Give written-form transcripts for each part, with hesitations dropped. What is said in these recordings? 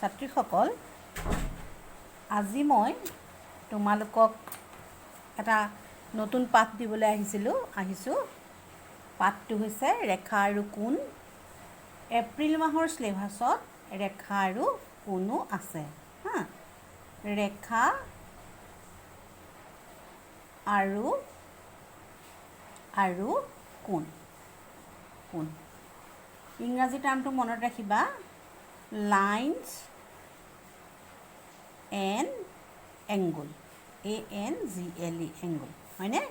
ছাত্ৰীসকল, আজি মই তোমালোকক এটা নতুন পাঠ দিবলৈ আহিছোঁ। পাঠটো হৈছে ৰেখা আৰু কোণ। এপ্ৰিল মাহৰ চিলেবাছত ৰেখা আৰু কোণো আছে। হা, ৰেখা আৰু আৰু কোণ। কোণ ইংৰাজী টাৰ্মটো মনত ৰাখিবা, lines and angle, A N G L E, angle, হয়নে?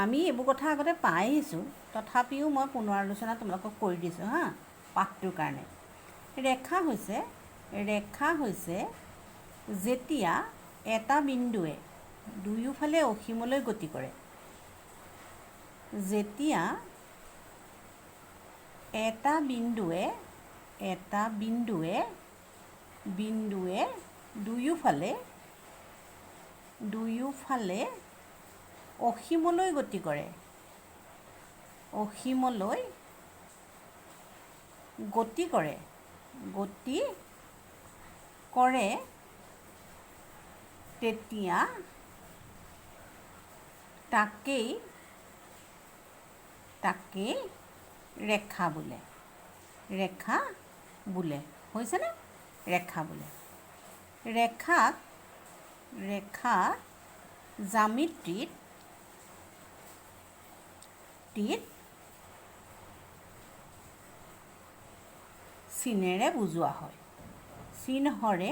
আমি এইবোৰ কথা আগতে পাই আহিছোঁ, তথাপিও মই পুনৰ আলোচনা তোমালোকক কৰি দিছোঁ। হা, পাঠটোৰ কাৰণে। ৰেখা হৈছে যেতিয়া এটা বিন্দুৱে দুয়োফালে অসীমলৈ গতি কৰে, যেতিয়া এটা বিন্দুৱে বিন্দুৱে দুয়োফালে দুয়োফালে অসীমলৈ গতি কৰে, অসীমলৈ গতি কৰে গতি কৰে তেতিয়া তাকেই তাকেই ৰেখা বোলে, ৰেখা বোলে। হৈছেনে? ৰেখা বোলে। ৰেখাক ৰেখা জ্যামিতিত চিনেৰে বুজোৱা হয়, চিহ্নৰে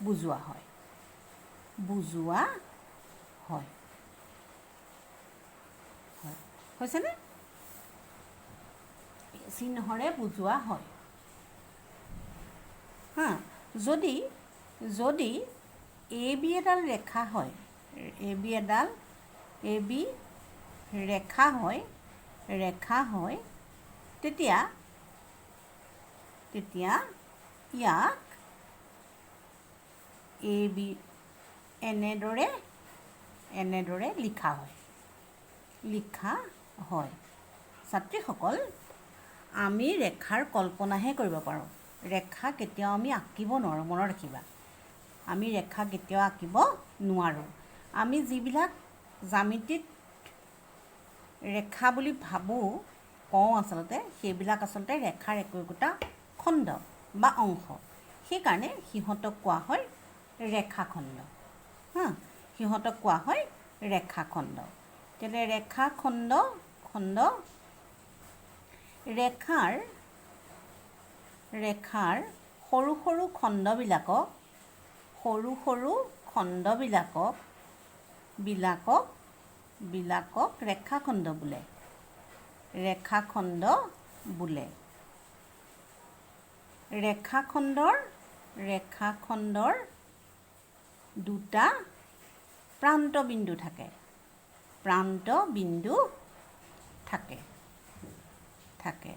বুজোৱা হয়, বুজোৱা হয়। হৈছেনে? চিহ্নৰে বুজোৱা হয়। হা, যদি যদি এ বি এডাল ৰেখা হয়, এ বি এডাল এ বি ৰেখা হয়, ৰেখা হয়, তেতিয়া তেতিয়া ইয়াক এ বি এনেদৰে এনেদৰে লিখা হয়, লিখা হয়। ছাত্ৰীসকল, আমি ৰেখাৰ কল্পনাহে কৰিব পাৰোঁ, ৰেখা কেতিয়াও আমি আঁকিব নোৱাৰোঁ। মনত ৰাখিবা, আমি ৰেখা কেতিয়াও আঁকিব নোৱাৰোঁ। আমি যিবিলাক জ্যামিতিত ৰেখা বুলি ভাবোঁ, কওঁ, আচলতে সেইবিলাক আচলতে ৰেখাৰ একো একোটা খণ্ড বা অংশ। সেইকাৰণে সিহঁতক কোৱা হয় ৰেখাখণ্ড। হা, সিহঁতক কোৱা হয় ৰেখাখণ্ড। তেনে ৰেখাখণ্ড খণ্ড ৰেখাৰ ৰেখাৰ সৰু সৰু খণ্ডবিলাকক সৰু সৰু খণ্ডবিলাকক বিলাকক বিলাকক ৰেখাখণ্ড বোলে, ৰেখাখণ্ড বোলে। ৰেখাখণ্ডৰ ৰেখাখণ্ডৰ দুটা প্ৰান্তবিন্দু থাকে, প্ৰান্তবিন্দু থাকে থাকে।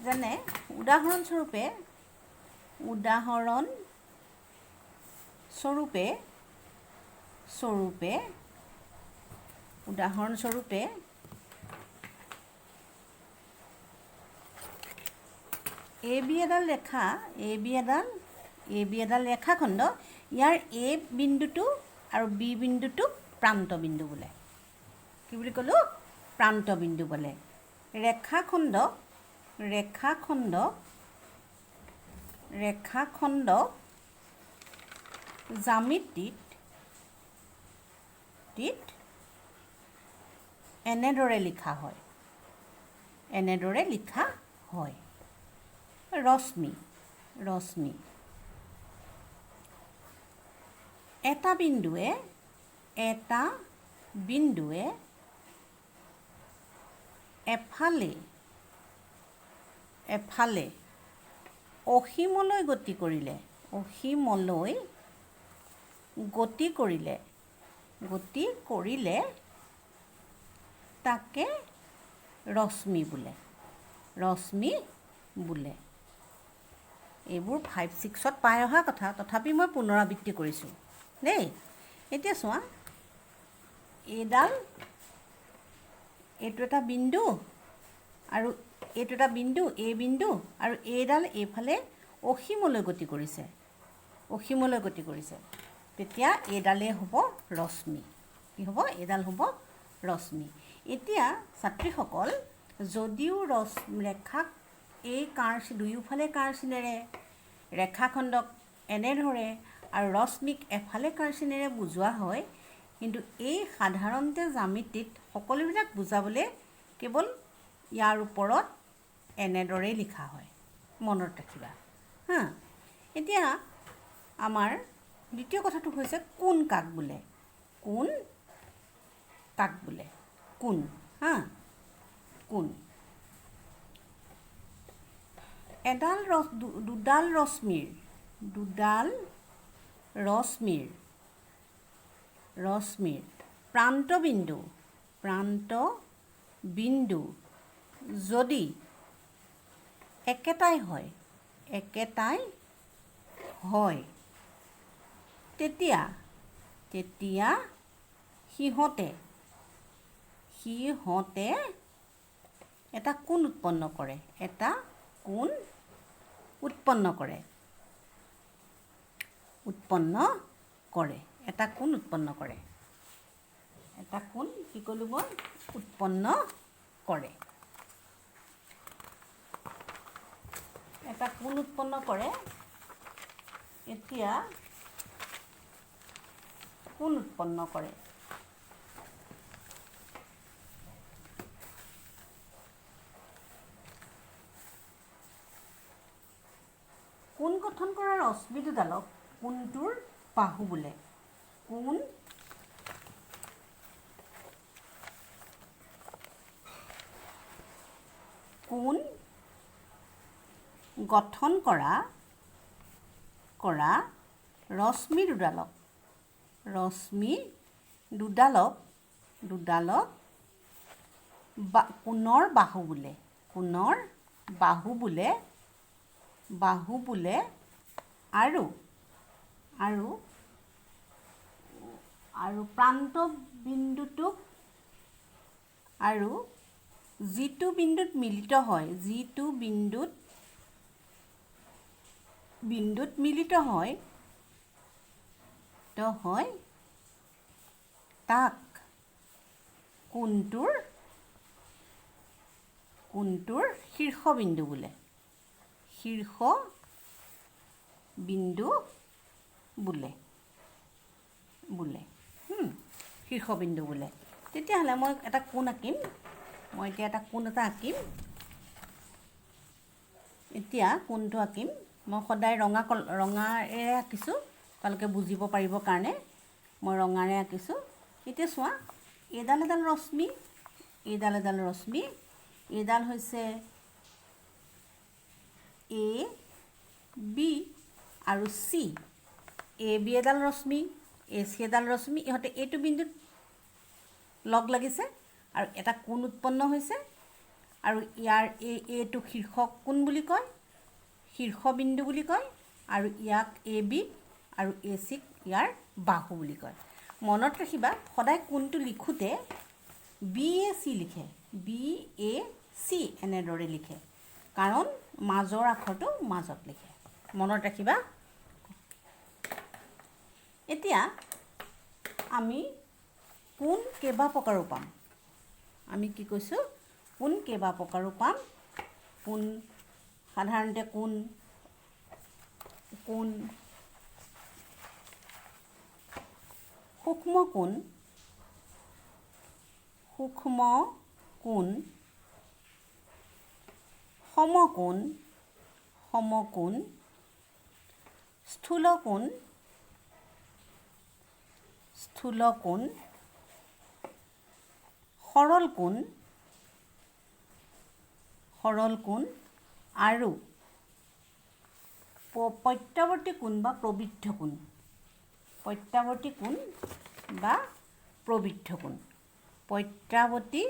যেনে উদাহৰণস্বৰূপে উদাহৰণ স্বৰূপে স্বৰূপে উদাহৰণস্বৰূপে এ বি এডাল ৰেখা, এ বি এডাল এ বি এডাল ৰেখাখণ্ড, ইয়াৰ এ বিন্দুটো আৰু বি বিন্দুটোক প্ৰান্তবিন্দু বোলে। কি বুলি ক'লোঁ? প্ৰান্তবিন্দু বোলে। ৰেখাখণ্ড ৰেখাখণ্ড ৰেখাখণ্ড জ্যামিতিত এনেদৰে লিখা হয়, এনেদৰে লিখা হয়। ৰশ্মি ৰশ্মি এটা বিন্দুৱে এটা বিন্দুৱে এফালে এফালে অসীমলৈ গতি কৰিলে, অসীমলৈ গতি কৰিলে গতি কৰিলে তাকে ৰশ্মি বোলে, ৰশ্মি বোলে। এইবোৰ 5 6ত পাই অহা কথা, তথাপি মই পুনৰাবৃত্তি কৰিছোঁ দেই। এতিয়া চোৱা, এইডাল এইটো এটা বিন্দু আৰু এইটো এটা বিন্দু, এই বিন্দু আৰু এইডাল এইফালে অসীমলৈ গতি কৰিছে, অসীমলৈ গতি কৰিছে, তেতিয়া এইডালেই হ'ব ৰশ্মি। কি হ'ব? এইডাল হ'ব ৰশ্মি। এতিয়া ছাত্ৰীসকল, যদিও ৰেখাক এই কাঁড় দুয়োফালে কাঁড় চিনেৰে ৰেখাখণ্ডক এনেদৰে আৰু ৰশ্মিক এফালে কাঁড় চিনেৰে বুজোৱা হয়, কিন্তু এই সাধাৰণতে জ্যামিতিত সকলোবিলাক বুজাবলৈ কেৱল ইয়াৰ ওপৰত এনেদৰেই লিখা হয়, মনত ৰাখিবা। হা, এতিয়া আমাৰ দ্বিতীয় কথাটো হৈছে কোণ কাক বোলে। কোণ কাক বোলে? কোণ, হা, কোণ এডাল দুডাল ৰশ্মিৰ, দুডাল ৰশ্মিৰ, ৰশ্মিৰ প্ৰান্তবিন্দু, প্ৰান্ত বিন্দু যদি একেটাই হয়, একেটাই হয়, তেতিয়া, তেতিয়া সিহঁতে, সিহঁতে এটা কোণ উৎপন্ন কৰে, এটা কোণ উৎপন্ন কৰে, উৎপন্ন কৰে, এটা কোণ উৎপন্ন কৰে, এটা কোণ কি ক'লোঁ মই? উৎপন্ন কৰে, এটা কোণ উৎপন্ন কৰে। এতিয়া কোণ উৎপন্ন কৰে, কোণ গঠন কৰা ৰশ্মি দুডালক কোণটোৰ বাহু বোলে। কোণ কোণ গঠন কৰা, কৰা ৰশ্মি দুডালক, ৰশ্মি দুডালক, দুডালক বা কোণৰ বাহু বোলে, কোণৰ বাহু বোলে, বাহু বোলে। আৰু, আৰু, আৰু প্ৰান্ত বিন্দুটোক, আৰু যিটো বিন্দুত মিলিত হয়, যিটো বিন্দুত, বিন্দুত মিলিত হয়, তো হয়, তাক কোণটোৰ, কোণটোৰ শীৰ্ষবিন্দু বোলে, শীৰ্ষ বিন্দু বোলে, বোলে, শীৰ্ষবিন্দু বোলে। তেতিয়াহ'লে মই এটা কোণ আঁকিম, মই এতিয়া এটা কোণ এটা আঁকিম। এতিয়া কোণটো আঁকিম, মই সদায় ৰঙা ৰঙাৰে আঁকিছোঁ, তোমালোকে বুজিব পাৰিবৰ কাৰণে মই ৰঙাৰে আঁকিছোঁ। এতিয়া চোৱা, এইডাল এডাল ৰশ্মি, এইডাল এডাল ৰশ্মি, এইডাল হৈছে এ বি আৰু চি। এ বি এডাল ৰশ্মি, এ চি এডাল ৰশ্মি, ইহঁতে এইটো বিন্দুত লগ লাগিছে আৰু এটা কোণ উৎপন্ন হৈছে। আৰু ইয়াৰ এই এইটো শীৰ্ষ কোণ বুলি কয়, শীৰ্ষবিন্দু বুলি কয়, আৰু ইয়াক এ বি আৰু এ চিক ইয়াৰ বাহু বুলি কয়। মনত ৰাখিবা, সদায় কোণটো লিখোঁতে বি এ চি লিখে, বি এ চি এনেদৰে লিখে, কাৰণ মাজৰ আখৰটো মাজত লিখে, মনত ৰাখিবা। এতিয়া আমি কোণ কেইবা প্ৰকাৰো পাম। আমি কি কৈছোঁ? কোণ কেইবা প্ৰকাৰো পাম। কোণ সাধাৰণতে কোণ, কোণ সূক্ষ্ম কোণ, সূক্ষ্ম কোণ, সমকোণ, সমকোণ, স্থূলকোণ, স্থূলকোণ, সৰল কোণ, সৰল কোণ আৰু প্ৰত্যাৱৰ্তী কোণ বা প্ৰবৃদ্ধ কোণ, প্ৰত্যাৱৰ্তী কোণ বা প্ৰবৃদ্ধ কোণ, প্ৰত্যাৱৰ্তী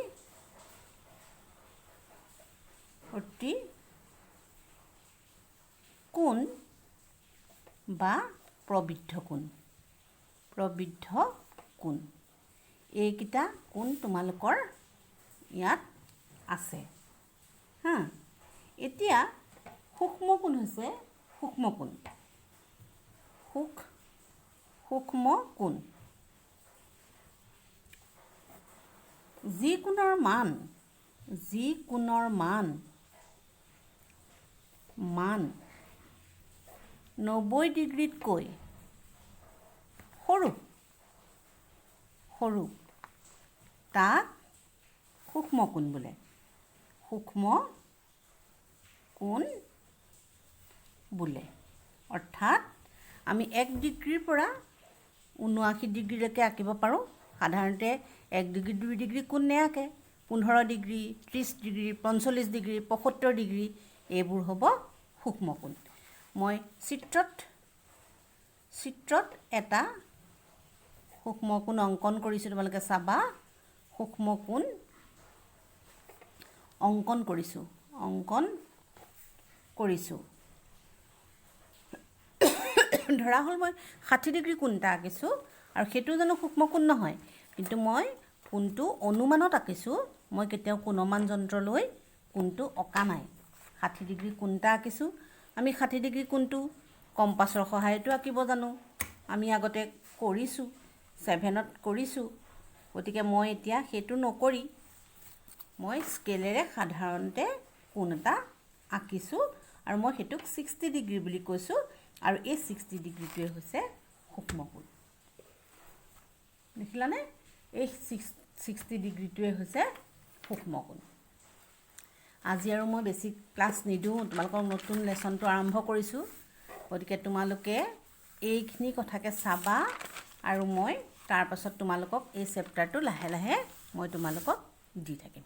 কোণ বা প্ৰবৃদ্ধ কোণ, প্ৰবৃদ্ধ কোণ। এইকেইটা কোণ তোমালোকৰ ইয়াত আছে। হা, এতিয়া সূক্ষ্ম কোণ হৈছে সূক্ষ্ম কোণ, সূক্ষ্ম কোণ। যি কোণৰ মান, যি কোণৰ মান মান 90 ডিগ্ৰীতকৈ সৰু সৰু তাক সূক্ষ্ম কোণ বোলে, সূক্ষ্ম কোণ বোলে। অৰ্থাৎ আমি 1 ডিগ্ৰীৰ পৰা 79 ডিগ্ৰীলৈকে আঁকিব পাৰোঁ। সাধাৰণতে 1 ডিগ্ৰী 2 ডিগ্ৰী কোণ নেআঁকে, 15 ডিগ্ৰী, 30 ডিগ্ৰী, 45 ডিগ্ৰী, 75 ডিগ্ৰী এইবোৰ হ'ব সূক্ষ্ম কোণ। মই চিত্ৰত এটা সূক্ষ্ম কোণ অংকন কৰিছোঁ, তোমালোকে চাবা। সূক্ষ্ম কোণ অংকন কৰিছোঁ, অংকন কৰিছোঁ। ধৰা হ'ল মই 60 ডিগ্ৰী কোণ এটা আঁকিছোঁ আৰু সেইটো জানো সূক্ষ্ম কোণ নহয়, কিন্তু মই কোণটো অনুমানত আঁকিছোঁ, মই কেতিয়াও কোণমান যন্ত্ৰ লৈ কোণটো অঁকা নাই। 60 ডিগ্ৰী কোণ এটা আঁকিছোঁ। আমি 60 ডিগ্ৰী কোণটো কম্পাছৰ সহায়তো আঁকিব জানো, আমি আগতে কৰিছোঁ, 7ত কৰিছোঁ। গতিকে মই এতিয়া সেইটো নকৰি মই স্কেলেৰে সাধাৰণতে কোণ এটা আঁকিছোঁ আৰু মই সেইটোক 60 ডিগ্ৰী বুলি কৈছোঁ আৰু এই 60 ডিগ্ৰীটোৱে হৈছে সূক্ষ্ম কোণ। দেখিলানে? এই 60 ডিগ্ৰীটোৱে হৈছে সূক্ষ্ম কোণ। আজি আৰু মই বেছি ক্লাছ নিদিওঁ, তোমালোকক নতুন লেচনটো আৰম্ভ কৰিছোঁ। গতিকে তোমালোকে এইখিনি কথাকে চাবা আৰু মই তাৰপাছত তোমালোকক এই চেপ্টাৰটো লাহে লাহে মই তোমালোকক দি থাকিম।